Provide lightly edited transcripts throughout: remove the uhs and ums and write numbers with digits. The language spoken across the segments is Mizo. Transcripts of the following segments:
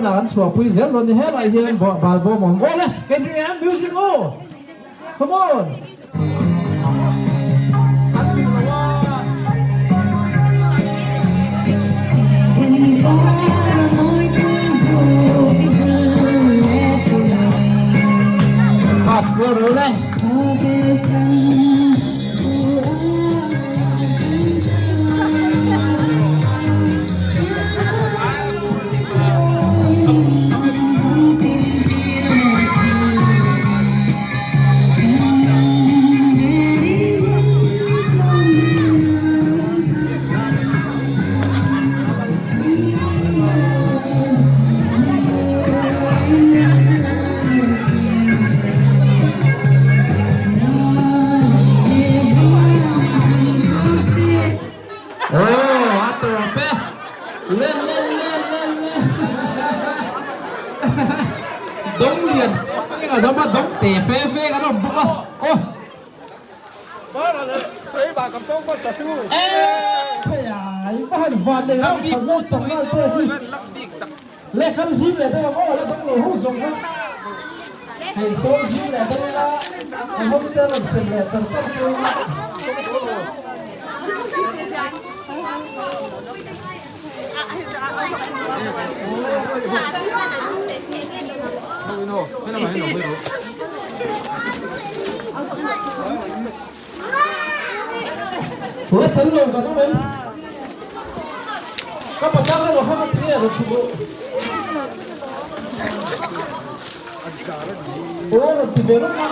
pawnah kan chhuahpui zel dawn ni helai hian bal bawm awm aw le kei ring em music aw come on kan duh lo a. Pass kual ro le. Oh, a tawp e. Le le le le le. Dawng lian a dam a dawng te fe fe kan awm bawk a. Oh. La tel lo kan awm em? Ka patang emaw kha ka ti nge rawn chhuk u. Aw rawn ti ve rawk a,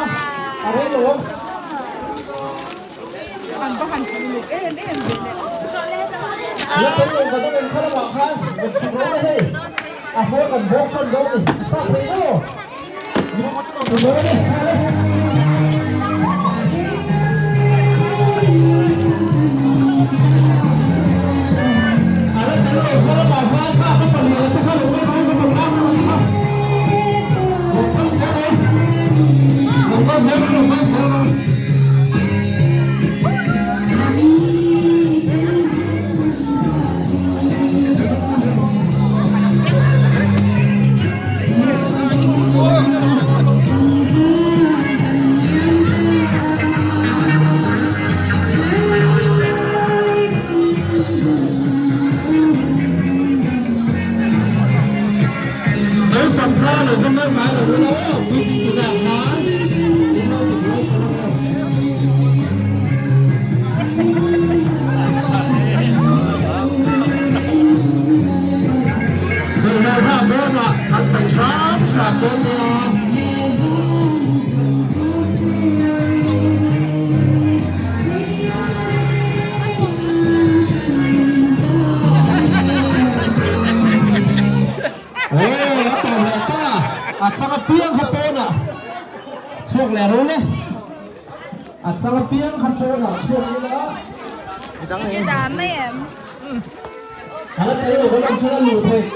a rei lo ang. La tel lo kan awm em kha lamah khan rawn chhuk rawh le hei. A haw kan bawk tan dawn a ni. I sa thei maw? Naupang kha lo va ngai ngai lo ula aw, puitling tunah khan in lo ti buai palh ang e. Bawlhhlawh hna bawmah kan paih hram hram dawn nia. Aw a tawh leh ta, a chang apiang kha pawnah chhuak leh ro le. A chang apiang kha pawnah chhuak ila. A la tel lo kan awm chuan a luh theih.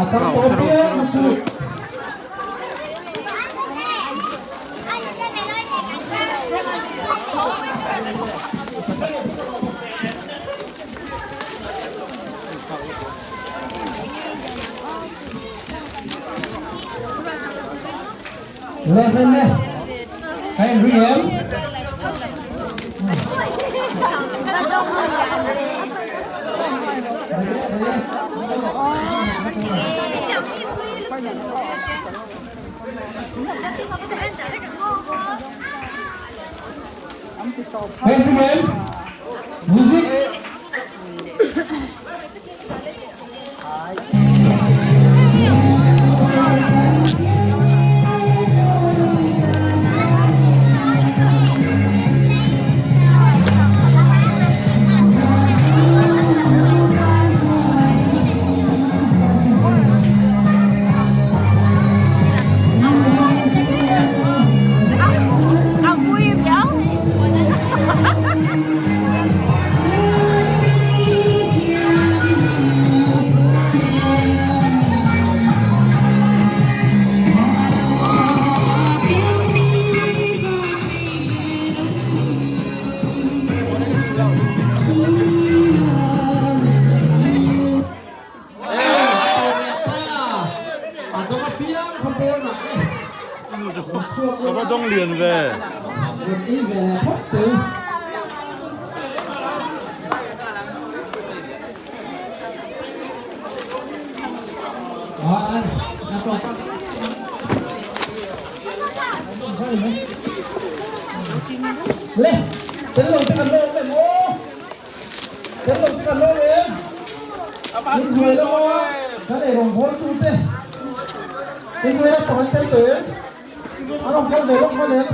A chang tawh apiang kha chu. Le le le. Ka en ri em? Ka en ri em? Music. kha pawnah e rawn chhuak Ka va ula, dawng lian ve. rawn ei ve leh phawt teh u. Le, tel lo te kan lo awm em aw? Tel lo te kan lo awm em? Inhnuai lama kan eirawng bawltu te inhnuai lampang an tel tawh em? An rawn kal ve lawk hman em?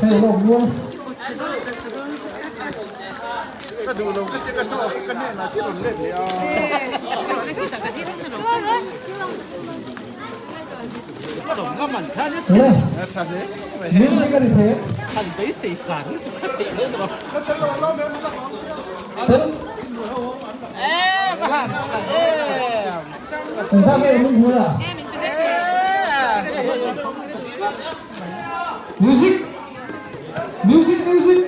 Hei lawk muang. Ka duh lo ka che ka hnawh ka hnenah chiah rawn let leh a. Le, music a ni thei em? Tel. Engzah nge min hmu la? Music! Music! Music!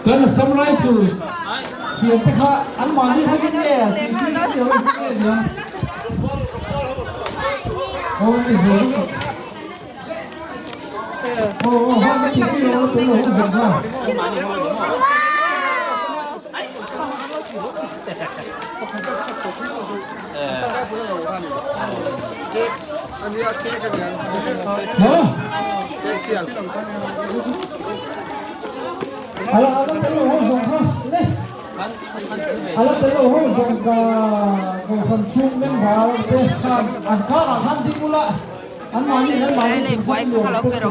Kan Assam Rifles thiante kha anmahni hlawmin nge tih hi ka ni lo nge nia. Aw ni zel. Aw aw han ka tih pui lo tel lo ho zawng kha. Ala ala tel lo ho zawng kha le ala tel lo ho zawng ka kohhran chhung member te khan an karah khan ding ula an mahni an mahni nuam te tur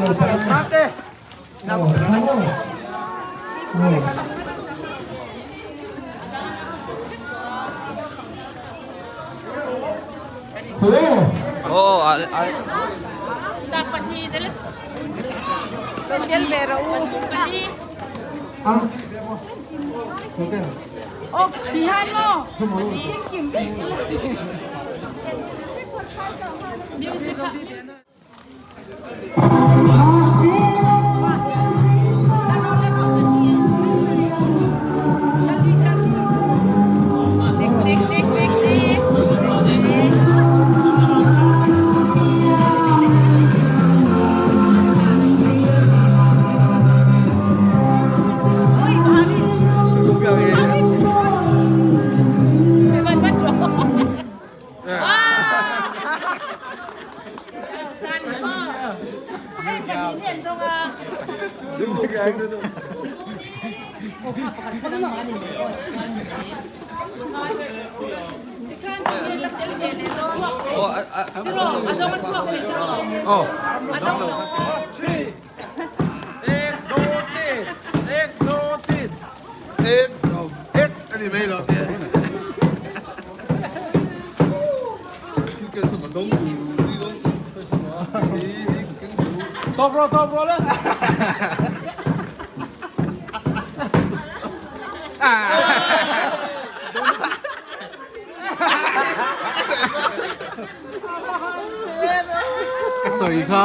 Ka sawi kha.